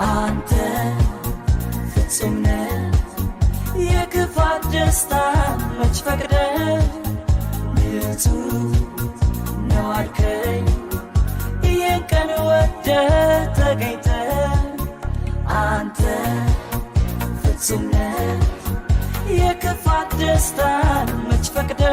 አንተ ፍጹም ነህ፣ የክፋት ደስታ መች ፈቅደ ንጹህ ነው አልከኝ። ይህን ቀን ወደ ተገኝተ አንተ ፍጹም ነህ፣ የክፋት ደስታን መች ፈቅደ